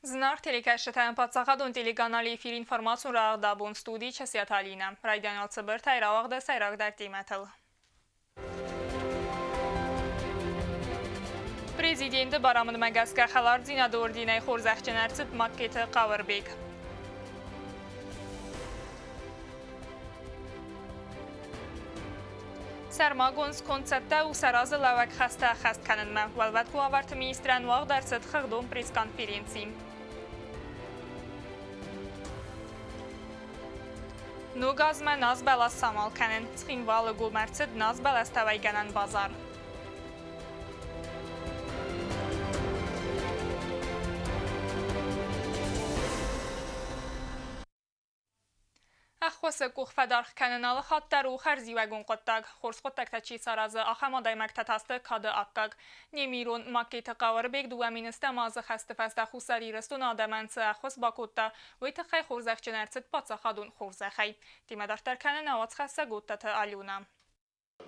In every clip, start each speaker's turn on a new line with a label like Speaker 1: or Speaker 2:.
Speaker 1: Зынаргъ телекӕсджытӕн паддзахадон телеканалы эфир информацион рауагъдабон студийы Часиаты Алинӕ. Райдиан алцыбыртӕй рауагъды сӕйрагдӕр темӕтыл. Президенты барамындмӕ гӕсгӕ хӕлардзинады орденӕй хорзӕхджын ӕрцыд Маккеты Хъауырбег. Сӕрмагонд сконд цӕттӕ у сӕ разылӕууӕг хӕстӕ ӕххӕст кӕнынмӕ. Уӕлвӕткон уавӕрты министрӕн уагъд ӕрцыд хыгъдон пресс-конференци. Ног азмӕ назбӕлас самал кӕнын. Цхинвалы гом ӕрцыд назбӕлӕстӕ уӕйгӕнӕн базар. Ӕххуысы къух фӕдаргъ кӕнын алы хатт дӕр у хӕрзиуӕгон хъуыддаг. Хорз хъуыддӕгтӕ чи саразы, ахӕм адӕймӕгтӕ та сты кады аккаг. Немирон Маккеты Хъауырбег 2 000 азы хӕсты фӕстӕ Хуссар Ирыстоны адӕмӕн цы ӕххуыс бакодта, уый тыххӕй хорзӕхджын ӕрцыд паддзахадон хорзӕхӕй. Темӕ дарддӕр кӕны нӕ уацхӕссӕг Оттаты Алюна.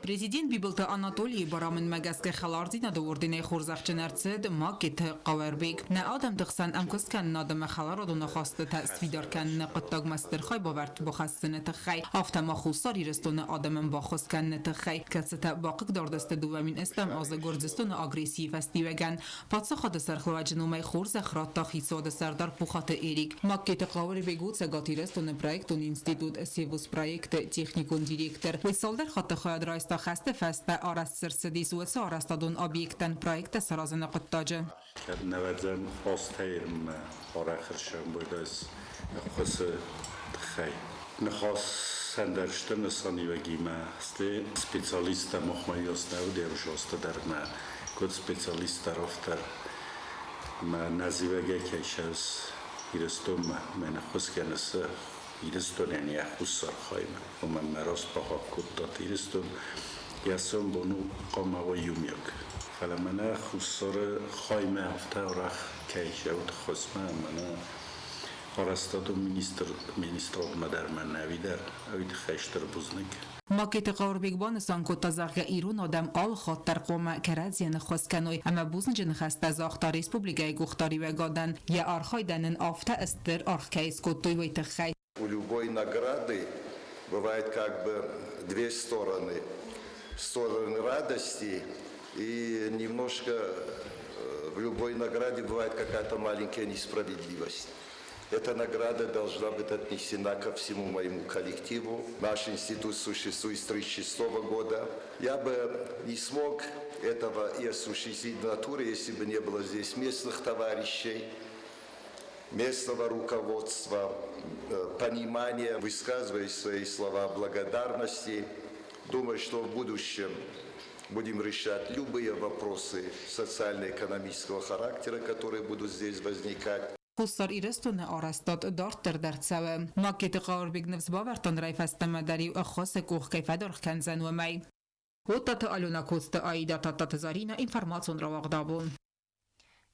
Speaker 2: Президент Бибылты Анатолийы барамындмӕ гӕсгӕ хӕлардзинады орденӕй хорзӕхджын ӕрцыд Маккеты Хъауырбег. Нӕ адӕмты хсӕн ӕмкуысткӕнынад ӕмӕ хӕларадон ахастытӕ сфидар кӕныны хъуыддагмӕ стыр хайбавӕрд бахӕссыны тыххӕй, афтӕ ма Хуссар Ирыстоны адӕмӕн баххуыс кӕныны тыххӕй, кӕцытӕ бахъыгдард сты 2008 азы Гуырдзыстоны агрессийы фӕстиуӕгӕн. Паддзахады сӕргълӕууӕджы номӕй хорзӕх радта хицауады сӕрдар Пухаты Эрик. Маккеты Хъауырбег у Цӕгат Ирыстоны проектон институт Севоспроект-ы техникон директор. Уый цалдӕр хатты хайад райста хӕсты фӕстӕ арӕзт цы рцыдис, уыцы арӕзтадон объекттӕн проекттӕ саразыны хъуыддаджы.
Speaker 3: Кӕд нӕвӕдзӕм азтӕй ирмӕ арӕх ӕрсӕмбӕлдӕс ӕххуысы тыххӕй. Ныхас ӕндӕр стыр нысаниуӕгимӕ сты специалисттӕ махмӕ яснӕ уыд ӕвзӕрсты дӕр мӕ куыд специалист дӕр, афтӕ мӕ нӕзивӕгӕй кӕй сӕс Ирыстонмӕ мӕ ныххуыс кӕны цы Ирыстонӕн йӕ хуссар хаймӕ, уымӕн мӕ раст бахахх кодтат Ирыстон йӕ сомбон у хъуамӕ иумиаг. Фӕлӕ мӕнӕ хуссары хаймӕ афтӕ арӕх кӕй цӕут ххуысмӕ, мӕнӕ арӕзтадон министр министрадмӕ дӕр мӕ нӕ дӕр, уый тыххӕй стыр бузныг.
Speaker 2: Маккеты Хъауырбег банысан кодта, зӕгъгӕ, ирон адӕм алы хатт дӕр хъуамӕ кӕрӕдзийӕн ӕххуыс кӕной ӕмӕ бузныджы ныхӕстӕ загъта республикӕйы къухдариуӕгадӕн, йӕ архайдӕн ын афтӕ стыр аргъ кӕй скодтой, уый тыххӕй.
Speaker 4: У любой награды бывает как бы две стороны. Стороны радости и немножко в любой награде бывает какая-то маленькая несправедливость. Эта награда должна быть отнесена ко всему моему коллективу. Наш институт существует с 1936 года. Я бы не смог этого и осуществить в натуре, если бы не было здесь местных товарищей, местного руководства, понимания, высказывая свои слова благодарности. Думаю, что в будущем будем решать любые вопросы социально-экономического характера, которые будут здесь возникать.
Speaker 2: Хуссар Ирыстоны арӕзтад дарддӕр дӕр цӕуы. Маккеты Хъауырбег ныфс бавӕрдта нырӕй фӕстӕмӕ дӕр-иу ӕххуысы къух кӕй фӕдаргъ кӕндзӕн, уымӕй. Оттаты Алена Коцты Аида Тадтаты Заринӕ информацион рауагъдабон.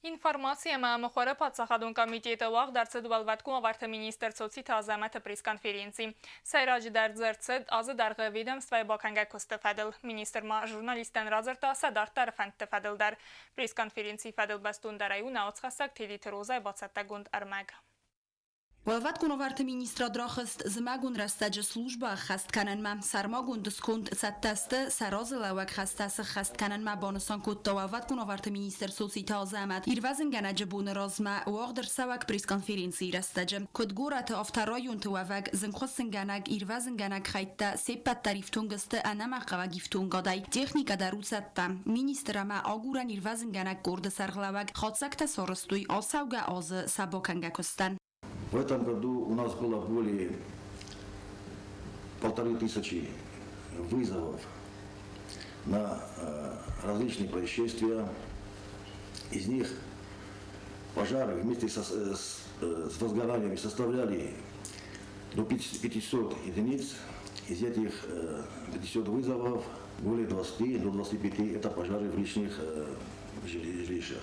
Speaker 1: Информаци ӕмӕ мыхуыры паддзахадон комитеты уагъд ӕрцыд уӕлвӕткон уавӕрты министр Цоциты Азӕмӕты пресс-конференци. Сӕйраджыдӕр дзы ӕрцыд азы дӕргъы ведомствӕйы бакӕнгӕ куысты фӕдыл. Министр ма журналисттӕн радзырдта сӕ дарддӕры фӕндты фӕдыл дӕр. Пресс-конференцийы фӕдыл бӕстондӕрӕй у науцхӕссӕг Тедеты Розайы бацӕттӕгонд ӕрмӕг.
Speaker 5: Уӕлвӕткон уавӕрты министрад рахызт зымӕгон рӕстӕджы службӕ ӕххӕст кӕнынмӕ. Сӕрмагонд сконд цӕттӕ сты сӕ разылӕууӕг хӕстӕ сыххӕст кӕнынмӕ, банысан кодта уӕлвӕткон уавӕрты министр Цоциты Азӕмӕт. Ирвӕзынгӕнӕджы боны размӕ уагъд ӕрцӕуӕг пресс-конференцийы рӕстӕджы, куыд горӕты, афтӕ районты уӕвӕг зынгхуыссынгӕнӕг, ирвӕзынгӕнӕг хӕйттӕ се ппӕт дӕр ифтонг сты ӕнӕмӕнгхъӕуӕг ифтонгадӕй. Техникӕ дӕр у цӕттӕ. Министр ӕмӕ агурӕн-ирвӕзынгӕнӕг къорды сӕргълӕууӕг хатдзӕгтӕ сарӕзтой ацӕугӕ азы сӕ бакӕнгӕ куыстӕн.
Speaker 6: В этом году у нас было более 1500 вызовов на различные происшествия. Из них пожары вместе с возгораниями составляли до 500 единиц. Из этих 500 вызовов более 20 до 25 это пожары в личных жилищах,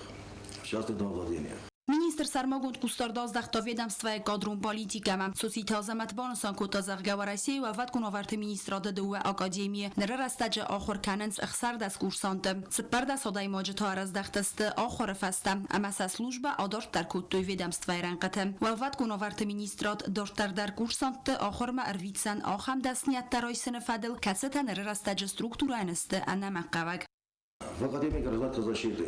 Speaker 6: в частных домовладениях.
Speaker 5: Министр Министр сӕрмагонд хъусдард аздӕхта ведомствӕйы кадрон политикӕмӕ. Цоциты Азӕмӕт банысан кодта, зӕгъгӕ, Уӕрӕсейы Уӕлвӕткон уавӕрты министрады дыууӕ академийы ныры рӕстӕджы ахуыр кӕнынц 16 курсанты. 14 адӕймаджы та ӕрӕздӕхтысты ахуыры фӕстӕ ӕмӕ сӕ службӕ адарддӕр кодтой ведомствӕйы рӕнхъыты. Уӕлвӕткон уавӕрты министрад дарддӕр дӕр курсантты ахуырмӕ ӕрвитдзӕн ахӕм дӕсныйӕдтӕ райсыны фӕдыл, кӕцытӕ ныры рӕстӕджы структурӕйӕн сты ӕнӕмӕнгхъӕуӕг.
Speaker 6: В Академии гражданской защиты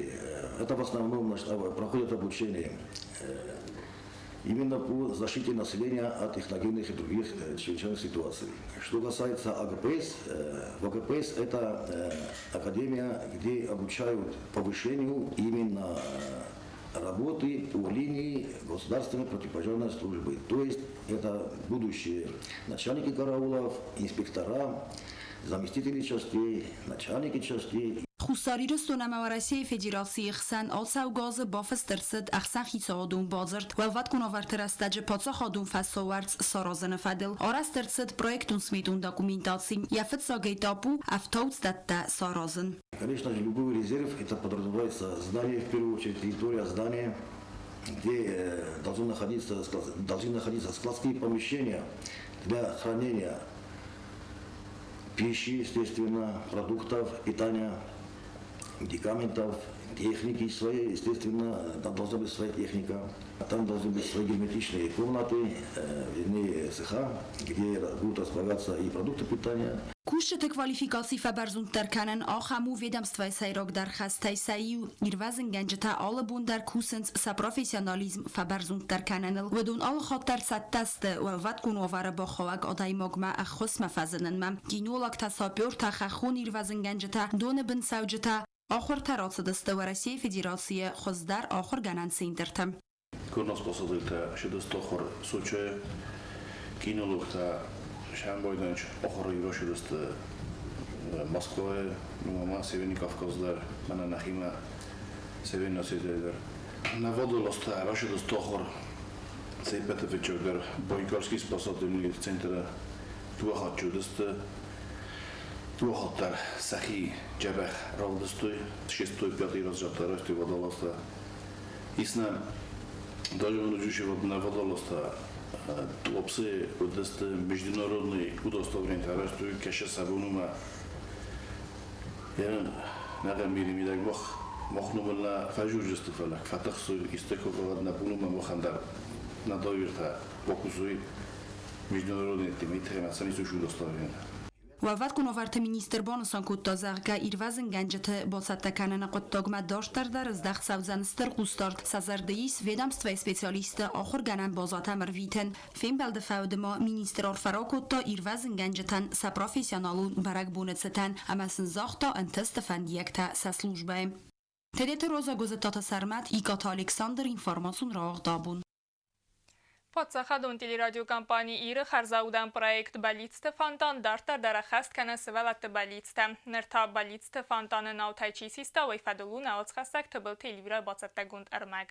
Speaker 6: это в основном, значит, проходит обучение именно по защите населения от техногенных и других чрезвычайных ситуаций. Что касается АГПС, в АГПС это академия, где обучают повышению именно работы по линии государственной противопожарной службы. То есть это будущие начальники караулов, инспектора, заместители частей, начальники частей.
Speaker 5: Хуссар Ирыстон ӕмӕ Уӕрӕсейы Федерацийы хсӕн ацӕугӕ азы бафыст ӕрцыд ӕхсӕнхицауадон бадзырд уӕлвӕткон уавӕрты рӕстӕджы паддзахадон фӕсауӕрц саразыны фӕдыл. Арӕзт ӕрцыд проектон-сметон документаци. Йӕ фыццаг этап у ӕфтауцдӕттӕ саразын.
Speaker 6: Конечно же, любой резерв это подразумевается здание, в первую очередь территория здания, где должны находиться складские помещения для хранения пищи, естественно, продуктов питания, медикаментов, техники своей, естественно, там должна быть своя техника. Там должны быть свои герметичные комнаты, вернее, цеха, где будут располагаться и продукты питания.
Speaker 5: Кусджыты квалификаци фӕбӕрзонддӕр кӕнын ахӕм у ведомствӕйы сӕйрагдӕр хӕстӕй сӕ иу. Ирвӕзынгӕнджытӕ алы бон дӕр кусынц сӕ профессионализм фӕбӕрзонддӕр кӕныныл. Уыдон алы хатт дӕр цӕттӕ сты уӕлвӕткон уавӕры бахауӕг адӕймагмӕ ӕххуысмӕ фӕзынынмӕ. Кинологтӕ, сапертӕ, хӕххон ирвӕзынгӕнджытӕ, доны бын цӕуджытӕ ахуыртӕ рацыдысты Уӕрӕсейы Федерацийы хуыздӕр ахуыргӕнӕн центрты.
Speaker 7: Көрноспосадылтӕ сыдысты Сочи, кинологтӕ сӕмбойданч ахуыры рашыдысты Москвайы, ма Северный Кавказ дӕр, мӕнӕ нӕхимӕ Северный Осетия дӕр. Нӕ водолазтӕ рашыдысты ахуыр Цепеты фыццагдӕр Байкальский спасательный центры дыууӕ хатты уыдысты. Дыууӕ хатт дӕр сӕхи дзӕбӕх равдыстой, шестой, пятый разрядтӕ райстой водолазтӕ. Ис нӕм даже уыдысты вот нӕ водолазтӕ Туапсе уыдысты международный удостоверение райстой, кӕсы сӕ бонумӕ. Нӕ мири мидӕг мах мах нумыл нӕ фӕжурджысты, фӕлӕ фӕтыхсой исты нӕ бонумӕ махӕн дӕр нӕ доверта бакусой международный темитремӕ цӕмӕй удостоверение.
Speaker 5: Уӕлвӕткон уавӕрты министр банысан кодта, зӕгъгӕ, ирвӕзынгӕнджыты бацӕттӕ кӕныны хъуыддагмӕ дарддӕр дӕр здӕхт цӕудзӕн стыр хъусдард. Сӕ зӕрды ис ведомствӕйы специалистты ахуыргӕнӕн базӕтӕм ӕрвитын. Фембӕлды фӕуды ма министр арфӕ ракодта ирвӕзынгӕнджытӕн сӕ профессионалон бӕрӕгбоны цытӕн ӕмӕ сын загъта ӕнтысты фӕндиӕгтӕ сӕ службӕйы. Тедеты Роза, Гуызыттаты Сӕрмӕт, Икъаты Александр, информацион рауагъд «Абон».
Speaker 1: Паддзахадон телерадиокомпани Иры хӕрзаудӕн проект «Бӕллицты фонтан» дарддӕр дӕр ӕххӕст кӕны сывӕллӕтты бӕллицтӕ. Ныр та бӕллицты фонтаны наутӕй чи систа, уый фӕдыл у нӕ уацхӕссӕг Тыбылты Эльвирӕ бацӕттӕгонд ӕрмӕг.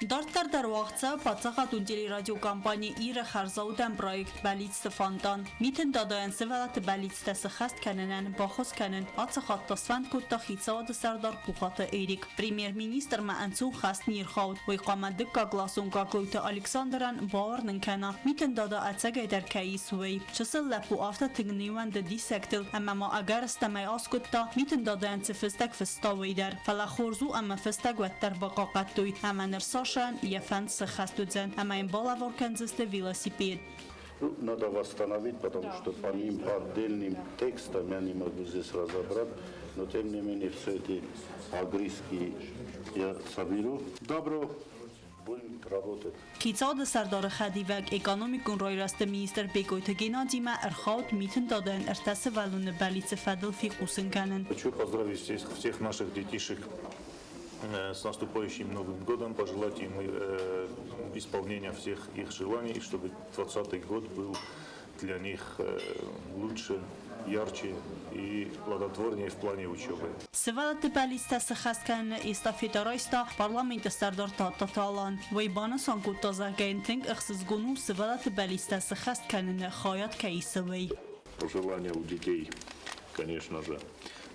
Speaker 8: Дарддӕр дӕр уагъд цӕуы паддзахадон телерадиокомпани Иры хӕрзаудӕн проект «Бӕллицты фонтан». Митын Дадайӕн сывӕллӕтты бӕллицтӕ сыххӕст кӕнынӕн баххуыс кӕнын ацы хатт та сфӕнд кодта хицауады сӕрдар Пухаты Эрик. Премьер-министрмӕ ӕнцон хӕс не рхауд. Уый хъуамӕ дыккагкъласон Гаглойты Александрӕн бауырнын кӕна, Митын Дада ӕцӕгӕйдӕр кӕй ис, уый. Чысыл лӕппу афтӕ тынг не уӕнды диссӕгтыл ӕмӕ ма ӕгӕрыстӕмӕй аскъуыдта, Митын Дадайӕн цы фыстӕг фыста, уый дӕр. Фӕлӕ хорз у ӕмӕ фыстӕг уӕддӕр бахъахъхъӕдтой ӕмӕ ныр Сашӕйӕн йӕ фӕнд сыххӕст уыдзӕн ӕмӕ йын балӕвар кӕндзысты велосипед.
Speaker 3: Ну, надо восстановить, потому что по ним, по отдельным текстам я не могу здесь разобрать, но тем не менее все эти огрызки я соберу. Добро, будем работать.
Speaker 8: Хицауады сӕрдары хӕдивӕг, экономикон райрӕзты министр Бекъойты Геннадимӕ ӕрхауд Митын Дадайӕн ӕртӕ сывӕллоны бӕллицы фӕдыл фехъусын кӕнын.
Speaker 9: Хочу поздравить всех наших детишек с наступающим Новым годом, пожелать им исполнения всех их желаний, чтобы 2020 год был для них лучше, ярче и плодотворнее в плане учебы.
Speaker 8: Сывӕллӕтты бӕллицтӕ сыххӕст кӕныны эстафетӕ райста парламенты сӕрдар Тадтаты Алан. Уый банысан кодта, зӕгъгӕ, йын тынг ӕхсызгон у сывӕллӕтты бӕллицтӕ сыххӕст кӕныны хайад кӕй исы, уый.
Speaker 9: Пожелания у детей, конечно же,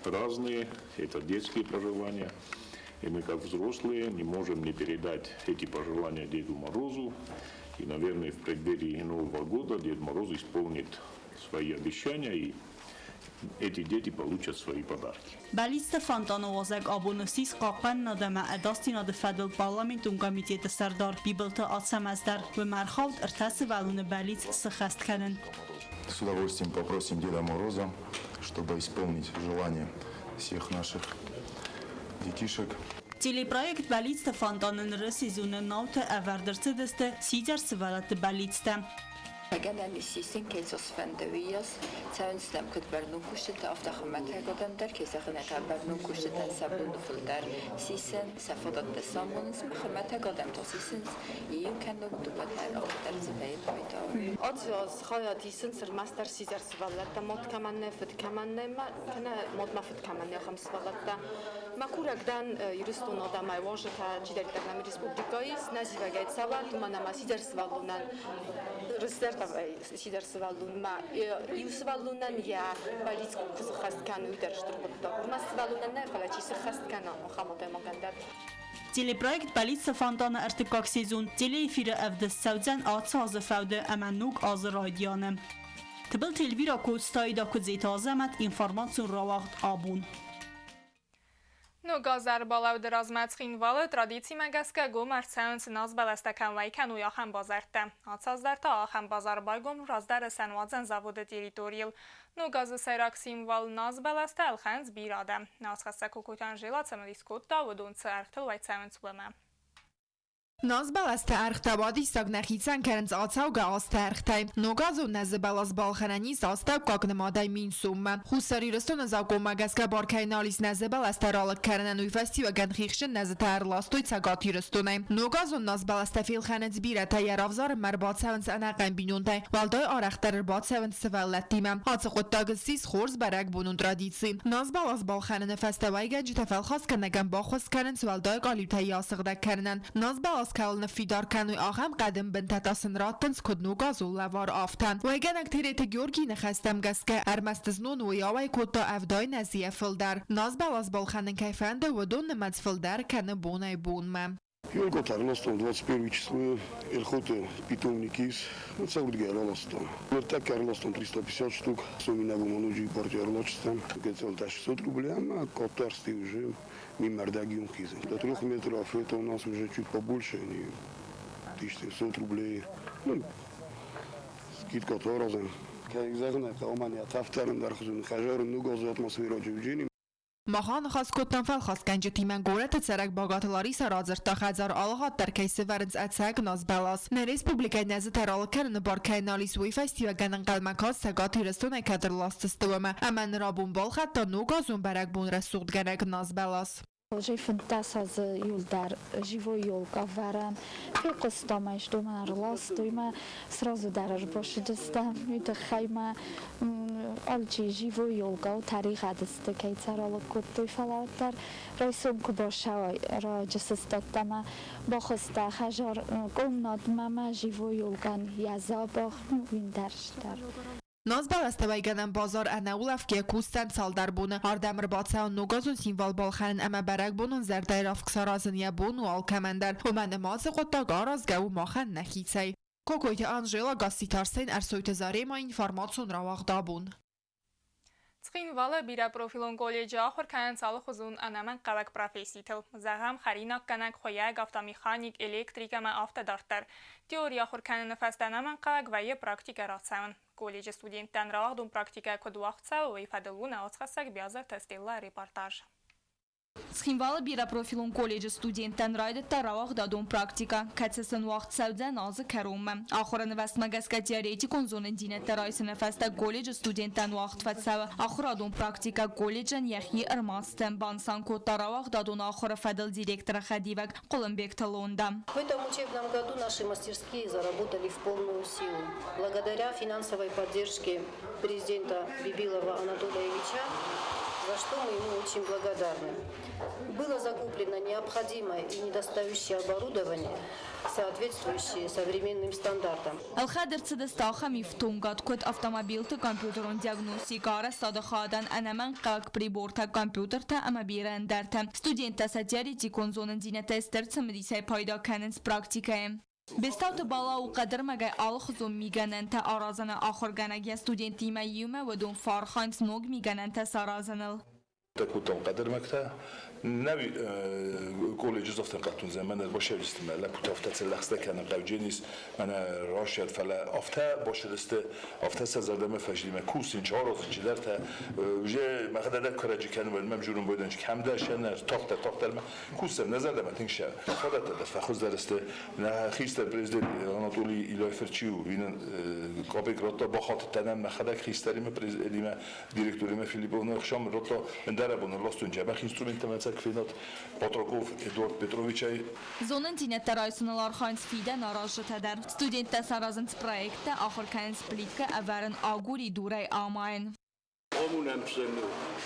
Speaker 9: разные. Это детские пожелания. И мы, как взрослые, не можем не передать эти пожелания Деду Морозу. И, наверное, в преддверии Нового года Дед Мороз исполнит свои обещания, и эти дети получат свои подарки.
Speaker 8: Бӕллицты фонтаны уазӕг абон ссис Хъахъхъӕнынад ӕмӕ ӕдасдзинады фӕдыл парламентон комитеты сӕрдар Бибылты Ацӕмӕз дӕр. Уымӕ ӕрхауд ӕртӕ сывӕллоны бӕллиц сыххӕст кӕнын.
Speaker 10: С удовольствием попросим Деда Мороза, чтобы исполнить желание всех наших детишек.
Speaker 8: Телепроект Бӕллицты фонтаны ныры сезоны науты ӕвӕрд ӕрцыдысты сидзӕр сывӕллӕтты бӕллицтӕ.
Speaker 11: Гӕнӕн ис исын, кӕй сӕ сфӕнды, уыйас. Цӕуынц нӕм куыд бӕрнон куыстытӕ, афтӕ хуымӕтӕг адӕм дӕр, кӕй зӕгъын ӕй хъӕуы, бӕрнон куыстытӕн сӕ боны фылдӕр сисын, сӕ фадӕттӕ самонынц, ӕмӕ хуымӕтӕг адӕм та сисынц иу кӕнӕ дыууӕ дӕр, афтӕ дӕр дзы вӕййы пайда.
Speaker 12: Ацы аз хайад исынц ӕрмӕстдӕр сидзӕр сывӕллӕттӕ, мад кӕмӕн нӕ, фыд кӕмӕн нӕ, кӕнӕ мадмӕ фыд кӕмӕн нӕ, ахӕм сывӕллӕттӕ. Мӕ курӕг дӕн Ирыстоны адӕмӕй уазджытӕ, чидӕриддӕр нӕм республикӕйы ис, нӕ зивӕгӕй цӕуӕнт, уымӕн ӕмӕ сидзӕр сывӕллонӕн рыстзӕрдӕ сидзӕр сывӕллонмӕ иу сывӕллонӕн йӕ бӕллиц куы сыххӕст кӕны, уый дӕр стыр хъуыддаг у. Ӕрмӕст сывӕллонӕн нӕ, фӕлӕ чи сыххӕст кӕна, ахӕм адӕймагӕн дӕр.
Speaker 8: Телепроект Бӕллиццы фонтаны ӕртыккаг сезон телеэфиры ӕвдыст цӕудзӕн ацы азы фӕуды ӕмӕ ног азы райдианы. Тыбылты Эльвира Коцтаида Куыдзеты Азӕмӕт, информацион рауагъд Абон.
Speaker 1: Ног азы ӕрбалӕуды размӕ Цхинвалы традицимӕ гӕсгӕ гом ӕрцӕуынц назбӕлӕстӕ кӕм уӕй кӕной, ахӕм базӕрттӕ. Ацы аз дӕр та ахӕм базар байгом раздӕры сӕнуадзӕн заводы территорийыл. Ног азы сӕйраг символ назбӕлӕстӕ ӕлхӕнынц бирӕ адӕм. Назхӕссӕг Кокойты Анжела цымыдис кодта, уыдон цы ӕргътыл уӕй цӕуынц, уымӕ.
Speaker 13: Назбӕлӕсты ӕргътӕ уадиссаг нӕ хицӕн кӕнынц ацӕугӕ азты ӕргътӕй. Ногазон нӕзы бӕлас балхӕнӕн ис астӕуккаг нымадӕй 1000 соммӕ. Хуссар Ирыстоны закъонмӕ гӕсгӕ бар кӕй нал ис нӕзы бӕлӕстӕ ралыг кӕнынӕн, уый фӕстиуӕгӕн хихджын нӕзытӕ ӕрластой Цӕгат Ирыстонӕй. Ногазон назбӕлӕстӕ фелхӕнынц бирӕтӕ, йӕ равзарынмӕ ӕрбацӕуынц ӕнӕхъӕн бинонтӕй, уӕлдай арӕхдӕр ӕрбацӕуынц сывӕллӕттимӕ. Ацы хъуыддаг ссис хорз бӕрӕгбонон традици. Назбӕлас балхӕныны фӕстӕ уӕйгӕнджытӕ фӕлхасгӕнӕгӕн баххуыс кӕнынц уӕлдай къалиутӕй йӕ асыгъдӕг кӕнынӕн. Назбӕлас кӕуыл ныффидар кӕной, ахӕм хъӕдын бынтӕ та сын раттынц, куыд ногазон лӕвар, афтӕ. Уӕйгӕнӕг Тереты Георгийы ныхӕстӕм гӕсгӕ, ӕрмӕст знон уый ауӕй кодта 70 нӕзыйӕ фылдӕр. Назбӕлас балхӕнын кӕй фӕнды, уыдон нымӕц фылдӕр кӕны бонӕй-бонмӕ.
Speaker 14: Ёлкъотӕ ӕрластон 21 число Эльхоты питомник ис, цӕуырдгӕй ӕрластон. Ныртӕккӕ ӕрластон 350 штук, соминагон ноджы партия ӕрластам. Гӕцӕлтӕ 600 рубля ӕмӕ къаддӕр сты уже мимӕрдӕгион хизы. До 3 метров это у нас уже чуть побольше, они 1700 рублей. Ну, скидка 2 раза. Кӕй зӕгъын ӕй хъӕуы, мӕн йӕ тӕф дӕр ӕндӕрхуызон хӕдзары ног азы атмосферӕ джиуджени.
Speaker 13: Мах аныхас кодтам фӕлхасгӕнджытимӕ. Горӕты цӕрӕг Багаты Лариса радзырдта, хӕдзары алыхатт дӕр кӕй сӕвӕрынц ӕцӕг назбӕлас. Нӕ республикӕйы нӕзытӕ ралыг кӕныны бар кӕй нал ис, уый фӕстиуӕгӕн ӕнхъӕлмӕ каст Цӕгат Ирыстонӕй кӕд ӕрласдзысты, уымӕ. Ӕмӕ ныр абон балхӕдта ногазон бӕрӕгбон рӕсугъдгӕнӕг назбӕлас.
Speaker 15: Уже 15 азы иуылдӕр живой елка ӕвӕрӕм. Фехъуыстам ӕй, что мӕ ӕрластой мӕ сразу дӕр ӕрбацыдыстӕм. Уый тыххӕй мӕ алчи живой елка у тӕригъӕд сты, кӕй сӕ ралыг кодтой, фӕлӕ уӕддӕр райсом куы басӕуай, раджы сыстадтӕ мӕ бахызтӕ хӕдзар къомнатмӕ мӕ живой елкӕн йӕ дзӕбӕх, ну, уый дӕр.
Speaker 13: Назбӕлӕстӕ уӕйгӕнӕн базар ӕнӕулӕфгӕ кусдзӕн цалдӕр боны. Ардӕм ӕрбацӕуын ногазон символ балхӕнын ӕмӕ бӕрӕгбонон зӕрдӕйы равг саразын йӕ бон у алкӕмӕн дӕр. Уымӕн ӕмӕ ацы хъуыддаг аразгӕ у махӕн нӕхицӕй. Кокойты Анжела, Гасситы Арсен, Ӕрсойты Зарема, информацион рауагъд Абон.
Speaker 1: Цхинвалы бирӕпрофилон колледжы ахуыр кӕнынц алыхуызон ӕнӕмӕнгхъӕуӕг професситыл. Зӕгъӕм, хӕринаггӕнӕг, хуыйӕг, автомеханик, электрик ӕмӕ афтӕ дарддӕр. Теори ахуыр кӕныны фӕстӕ ӕнӕмӕнгхъӕуӕг вӕййы практикӕ рацӕуын. Колледжы студенттӕн рауагъдон практикӕ куыд уагъд цӕуы, уый фӕдыл у нӕ уацхӕссӕг Биазырты Стеллайы репортаж.
Speaker 16: Цхинвалы бирӕпрофилон колледжы студенттӕн райдыдта рауагъдадон практикӕ, кӕцы сын уагъд цӕудзӕн азы кӕронмӕ. Ахуыры нывӕзтмӕ гӕсгӕ теоретикон зонындзинӕдтӕ райсыны фӕстӕ колледжы студенттӕн уагъд фӕцӕуы ахуырадон практикӕ колледжӕн йӕхи ӕрмадзты, банысан кодта рауагъдадон ахуыры фӕдыл директоры хӕдивӕг Хъуылымбегты Лонда.
Speaker 17: В этом учебном году наши мастерские заработали в полную силу. Благодаря финансовой поддержке президента Бибилова Анатолия Ильича За что мы ему очень благодарны. Было закуплено необходимое и недостающее оборудование, соответствующее современным стандартам.
Speaker 16: Ӕлхӕд ӕрцыдысты ахӕм ифтонгад, куыд автомобилты компьютерон диагностикӕ, арӕзтады хайадӕн ӕнӕмӕнгхъӕуӕг прибортӕ, компьютертӕ ӕмӕ бирӕ ӕндӕртӕ. Студенттӕ сӕ теоретикон зонындзинӕдтӕй стыр цымыдисӕй пайда кӕнынц практикӕйы. Бестауты Бала у хъӕдырмӕгӕй алыхуызон мигӕнӕнтӕ аразыны ахуыргӕнӕг. Йӕ студенттимӕ иумӕ уыдон фӕархайынц ног мигӕнӕнтӕ саразыныл.
Speaker 7: Кодтам хъӕдырмӕгтӕ. Нӕ колледжы завтра хъӕдтон мӕнӕ башевдисты лӕппутӕ афтӕ цӕллӕхстӕ кӕнын хъӕвдженис, мӕнӕ расӕд, фӕлӕ афтӕ башедысты, афтӕ сӕ зӕрдӕмӕ фӕзилмӕ кусын, аразын чидӕртӕ. Уже мӕхӕдӕг кӕрӕджи кӕнын, мӕм журын бойдан, кӕмдӕр сӕнӕр, тагъддӕр, тагъддӕр кусӕм, нӕ зӕрдӕмӕ тынг сӕ фадӕттӕ дӕр фӕхуыздӕр сты. Нӕ хистӕр президент Анатолий Ильяйы фырт чи у, уый нын капек радта, бахатыдтӕ нӕм мӕхӕдӕг хистӕримӕ, президентимӕ, директоримӕ Филипповны ӕхсӕн радта ӕндӕрӕбоны ластон дзӕбӕх инструменттӕ ӕцӕг фенат Патраков Эдуард Петровичӕй.
Speaker 16: Зонындзинӕдтӕ райсыныл архайынц фидӕн аразджытӕ дӕр. Студенттӕ саразынц проекттӕ, ахуыр кӕнынц плиткӕ ӕвӕрын, агуыридурӕй амайын.
Speaker 18: Амонӕм сын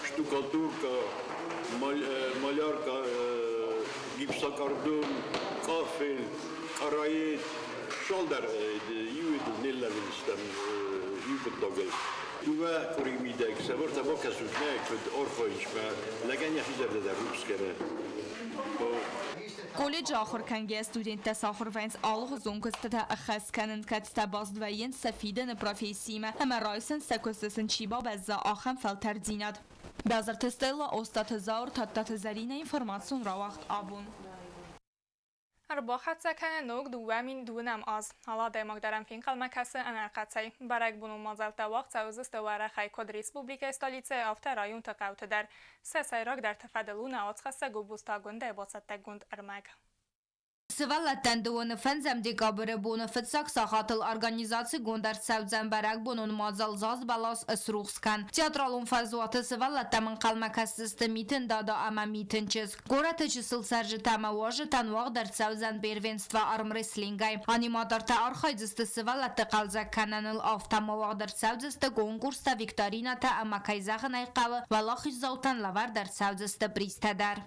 Speaker 18: штукатурка, малярка, гипсокартон, кафель, къараед, цалдӕр иуедыл не лӕууыдыстӕм иу хъуыддагыл. Дыууӕ къуырийы мидӕг сӕвӕрдта бакӕсут нӕ, куыд архайынц мӕ лӕгӕн йӕхи зӕрдӕ дӕр рухс кӕны.
Speaker 16: Колледжы ахуыр кӕнгӕйӕ студенттӕ сахуыр вӕййынц алыгъуызон куыстытӕ ӕххӕст кӕнын, кӕцытӕ баст вӕййынц сӕ фидӕны профессиимӕ ӕмӕ райсынц сӕ куысты сын чи бабӕзза, ахӕм фӕлтӕрддзинад. Базарты Стелла, Остъаты Зауыр, Тадтаты Зӕринӕ информацион рауагъд абон.
Speaker 1: Ӕрбахӕццӕ кӕны ног 2020-ӕм аз. Алы адӕймаг дӕр ӕм фенхъӕлмӕ кӕсы ӕнӕрхъӕцӕй. Бӕрӕгбонон мадзӕлттӕ уагъд цӕудзысты уӕрӕхӕй куыд республикӕйы столицӕйы, афтӕ районты хъӕуты дӕр. Сӕ сӕйрагдӕрты фӕдыл у нӕ уацхӕссӕг Гобозты бацӕттӕгонд ӕрмӕг.
Speaker 19: Сывӕллӕттӕн дыууыны фӕндзӕм декабры боны фыццаг сахатыл организацигонд ӕрцӕудзӕн бӕрӕгбонон мадзал Заз бӕлас ысрухс кӕн. Театралон фӕзуаты сывӕллӕттӕм ӕнхъӕлмӕ кӕсдзысты Митын Дада ӕмӕ Митын чызг. Горӕты чысыл цӕрджытӕ ӕмӕ уазджытӕн уагъд ӕрцӕудзӕн первенство армрестлингӕй. Аниматортӕ архайдзысты сывӕллӕтты хъӕлдзӕг кӕныныл, афтӕ ма уагъд ӕрцӕудзысты конкурстӕ, викторинӕтӕ ӕмӕ, кӕй зӕгъын ӕй хъӕуы, уӕлахиздзаутӕн лӕвӕрд ӕрцӕудзысты призтӕ дӕр.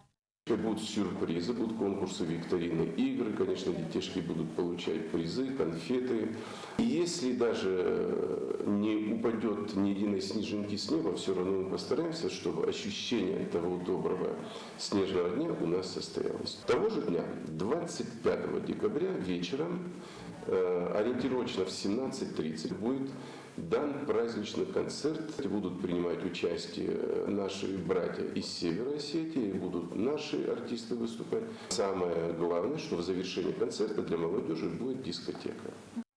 Speaker 20: Будут сюрпризы, будут конкурсы, викторины, игры. Конечно, детишки будут получать призы, конфеты. И если даже не упадет ни единой снежинки с неба, все равно мы постараемся, чтобы ощущение того доброго снежного дня у нас состоялось. Того же дня, 25 декабря вечером, ориентировочно в 17:30 будет дан праздничный концерт. Будут принимать участие наши братья из Севера Осетии, будут наши артисты выступать. Самое главное, что в завершении концерта для молодежи будет дискотека.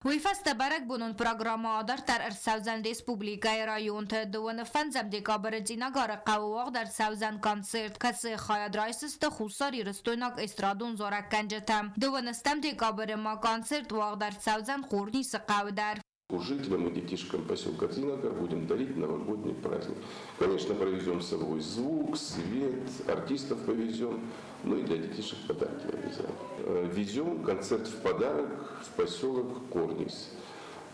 Speaker 19: Уый фӕстӕ бӕрӕгбонон программӕ адарддӕр ӕрцӕудзӕн республикӕйы районты. Дыууыны фӕндзӕм декабры Цъинагары хъӕуы уагъд ӕрцӕудзӕн концерт, кӕцыйы хайад райсдзысты хуссарирыстойнаг эстрадон зарӕггӕнджытӕ. Дыууынӕстӕм декабры ма концерт уагъд ӕрцӕудзӕн Хъорнисы хъӕуы дӕр.
Speaker 20: Жителям и детишкам поселка Цинагар будем дарить новогодний праздник. Конечно, провезем с собой звук, свет, артистов повезем, ну и для детишек подарки обязательно. Везем концерт в подарок в поселок Корнис.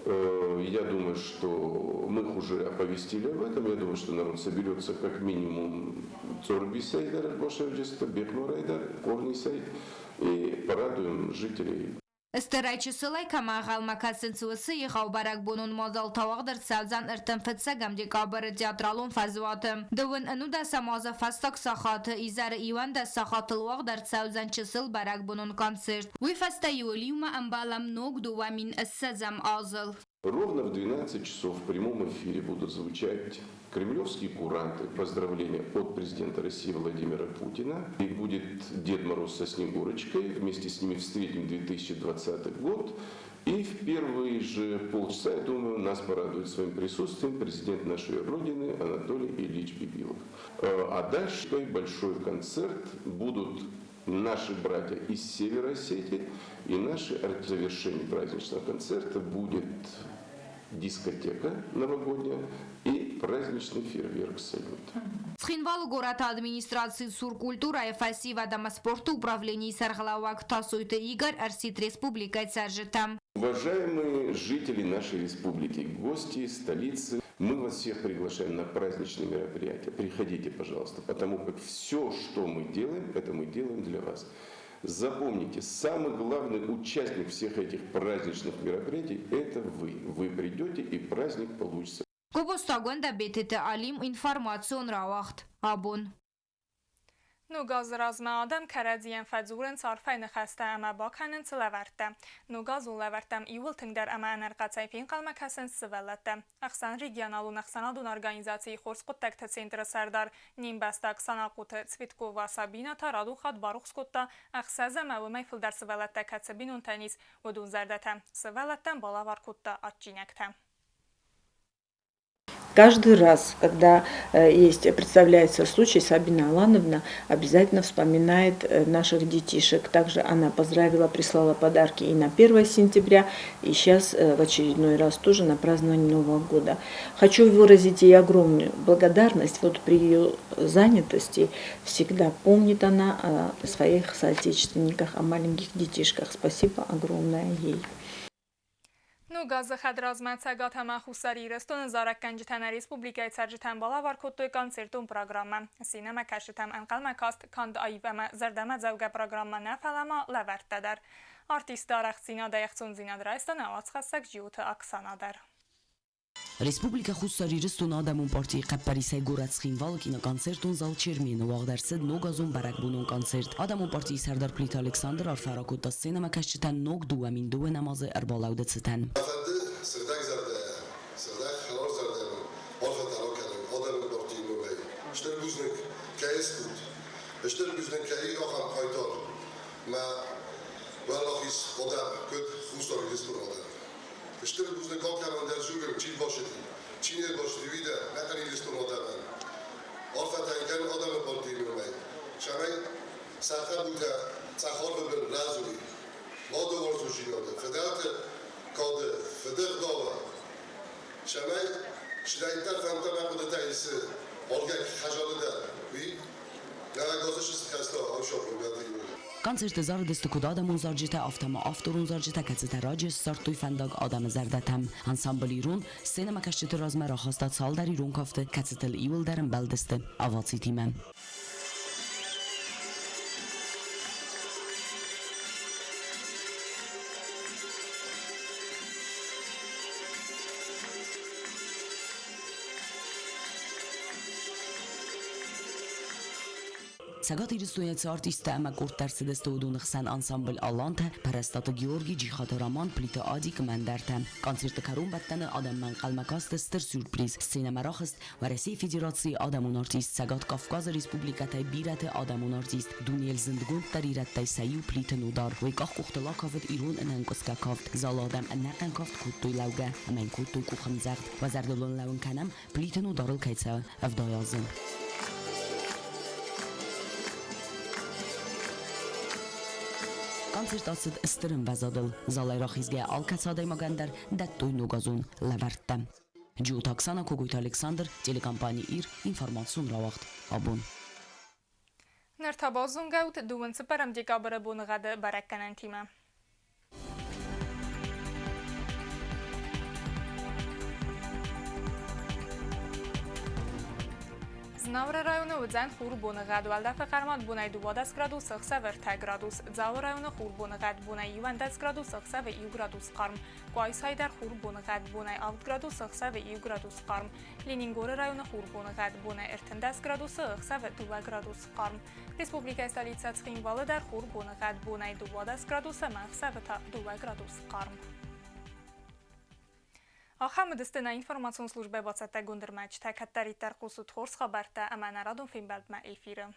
Speaker 20: Я думаю, что мы их уже оповестили об этом. Я думаю, что народ соберется как минимум Цорбисӕй дӕр, Бошевджеста, Бехъмарӕй дӕр, Корнисӕй и порадуем жителей.
Speaker 19: Стырӕй чысылӕй кӕмӕ ӕнхъӕлмӕ кӕсынц, уыцы егъау бӕрӕгбонон мадзал та уагъд ӕрцӕудзӕн 35-ӕм декабры театралон фӕзуаты. Дыууын ӕнудӕсӕм азы фӕстаг сахаты изӕры 11 сахатыл уагъд ӕрцӕудзӕн чысыл бӕрӕгбонон концерт. Уый фӕстӕ иуыл иумӕ ӕмбӕлӕм ног 2020-ӕм азыл.
Speaker 20: Ровно в 12 часов в прямом эфире будут звучать кремлевские куранты, поздравления от президента России Владимира Путина. И будет Дед Мороз со Снегурочкой. Вместе с ними встретим 2020 год. И в первые же полчаса, я думаю, нас порадует своим присутствием президент нашей Родины Анатолий Ильич Бибилов. А дальше большой концерт будут наши братья из Севера Осетии и наши завершение праздничного концерта будет Дискотека новогодняя и праздничный фейерверк салют.
Speaker 19: Цхинвалы горӕты администрацийы цур культурӕйы, фӕсивӕд ӕмӕ спорты управленийы сӕргълӕууӕг Тасойты Игорь ӕрсидт республикӕйы цӕрджытӕм.
Speaker 20: Уважаемые жители нашей республики, гости столицы, мы вас всех приглашаем на праздничные мероприятия. Приходите, пожалуйста, потому как все, что мы делаем, это мы делаем для вас. Запомните, самый главный участник всех этих праздничных мероприятий – это вы. Вы придете, и праздник получится.
Speaker 19: Гобозты Агуындӕ, Бететы Алим, информацион рауагъд Абон.
Speaker 1: Ног азы размӕ адӕм кӕрӕдзийӕн фӕдзурынц арфӕйы ныхӕстӕ ӕмӕ бакӕнынц лӕвӕрттӕ. Ногазон лӕвӕрттӕм иууыл тынгдӕр ӕмӕ ӕнӕрхъӕцӕй фенхъӕлмӕ кӕсынц сывӕллӕттӕ. Ӕхсӕнрегионалон ӕхсӕнадон организацийы хорз хъуыддӕгты центры сӕрдар, не мбӕстаг Санахъоты Цветкова Сабина та радон хатт барухс кодта, ӕхсӕз ӕмӕ уымӕй фылдӕр сывӕллӕттӕ кӕцы бинонтӕн ис, уыдон зӕрдӕтӕ. Сывӕллӕттӕн балӕвар кодта адджинӕгтӕ.
Speaker 21: Каждый раз, когда есть, представляется случай, Сабина Алановна обязательно вспоминает наших детишек. Также она поздравила, прислала подарки и на 1 сентября, и сейчас в очередной раз тоже на празднование Нового года. Хочу выразить ей огромную благодарность. Вот при ее занятости всегда помнит она о своих соотечественниках, о маленьких детишках. Спасибо огромное ей.
Speaker 1: Ног азы хӕдразмӕ Цӕгат ӕмӕ Хуссар Ирыстоны зарӕггӕнджытӕ нӕ республикӕйы цӕрджытӕн балӕвар кодтой концертон программӕ. Сценӕмӕкӕсджытӕм ӕнхъӕлмӕ каст канд аив ӕмӕ зӕрдӕмӕдзӕугӕ программӕ нӕ, фӕлӕ ма лӕвӕрттӕ дӕр. Артистты арӕхстдзинадӕй ӕхцондзинад райста нӕ уацхӕссӕг Джиоты Оксана дӕр.
Speaker 22: Республикӕ Хуссар Ирыстоны Адӕмон партийы хъӕппӕрисӕй горӕт Цхинвалы киноконцертон зал Чермен-ы уагъд ӕрцыд ногазон бӕрӕгбонон концерт. Адӕмон партийы сӕрдар Плиты Александр арфӕ ракодта сценӕмӕкӕсджытӕн ног 2002 азы ӕрбалӕуды цытӕн.
Speaker 4: Фӕнды сыгъдӕгзӕрдӕйӕ, сыгъдӕг хӕларзӕрдӕ мын арфӕтӕ ракӕнын Адӕмон партийы номӕй. Стыр бузныг кӕй стут, стыр бузныг кӕй ахӕм хъайтар мӕ уӕлахиз адӕм, куыд Хуссар Ирыстоны адӕм. Стыр бузныг алкӕмӕн дӕр дзурын, чи бацыди, чи не рбацыди, уый дӕр, ӕнӕхъӕн Ирыстоны адӕмӕн. Арфӕтӕ кӕнын адӕмы партийы номӕй, цӕмӕй сӕ хъӕбултӕ цъӕх арвы бын рӕзой, мады уарзондзинады, фыдӕлты кады, фыды гъдауы, цӕмӕй чидӕриддӕр фӕндтӕ мӕ хъуыдытӕ исы алкӕй хӕдзары дӕр, уый нӕ газы сыхӕстӕ ӕвзагыл уӕды.
Speaker 22: Концерты зарыдысты куыд адӕмон зарджытӕ, афтӕ ма авторон зарджытӕ, кӕцытӕ раджы ссардтой фӕндаг адӕмы зӕрдӕтӕм. Ансамбль Ирон сценӕмӕкӕсджыты размӕ рахаста цалдӕр ирон кафты, кӕцытыл иуылдӕр ӕмбӕлдысты овацитимӕ. Цӕгат Ирыстойнаг цы артисттӕ ӕмӕ къордтӕ ӕрцыдысты, уыдоны хсӕн ансамбль Алантӕ, Пӕрӕстаты Георги, Джихаты Роман, Плиты Адик ӕмӕ ӕндӕртӕ. Концерты кӕронбӕттӕны адӕммӕ ӕнхъӕлмӕ касты стыр сюрприз. Сценӕмӕ рахызт Уӕрӕсейы Федерацийы адӕмон артист, Цӕгат Кавказы республикӕтӕй бирӕты адӕмон артист, дунейыл зындгонддӕр ирӕттӕй сӕ иу Плиты Нодар. Уый къахкъухтыл акафыд ирон ӕнӕнкъуысгӕ кафт. Залы адӕм ӕнӕхъӕн кафт кодтой лӕугӕ ӕмӕ йын кодтой къухӕмдзӕгъд. Уӕ зӕрдыл уын лӕууын кӕнӕм, Плиты Нодарыл кӕй цӕуы 70 азы. Концерт ацыд стыр ӕмвӕзадыл. Залӕй рахизгӕ алкӕцы адӕймагӕн дӕр дӕттой ногазон лӕвӕрттӕ. Джиоты Оксана, Когойты Александр, телекомпани Ир, информацион рауагъд Абон.
Speaker 1: Ныр та базонгӕ ут дыууын цыппӕрӕм декабры боныгъӕды бӕрӕггӕнӕнтимӕ. Знауыры районы уыдзӕн хур боныгъӕд, уӕлдӕфы хъӕрмад бонӕй 12 градус, ӕхсӕвы 3 градус. Дзауы районы хур боныгъӕд бонӕй 11 градус, ӕхсӕвы 1 градус хъарм. Къуайсайы дӕр хур боныгъӕд бонӕй 7 градус, ӕхсӕвы 1 градус хъарм. Ленингоры районы хур боныгъӕд бонӕй 13 градусы, ӕхсӕвы 2 градус хъарм. Республикӕйы столицӕ Цхинвалы дӕр хур боныгъӕд бонӕй 12 градус ӕмӕ ӕхсӕвы та 2 градус хъарм. Ахӕм уыдысты нӕ информацион службӕйы бацӕттӕгонд ӕрмӕджытӕ. Кӕддӕриддӕр хъусут хорз хабӕрттӕ ӕмӕ нӕ радон фембӕлдмӕ эфиры.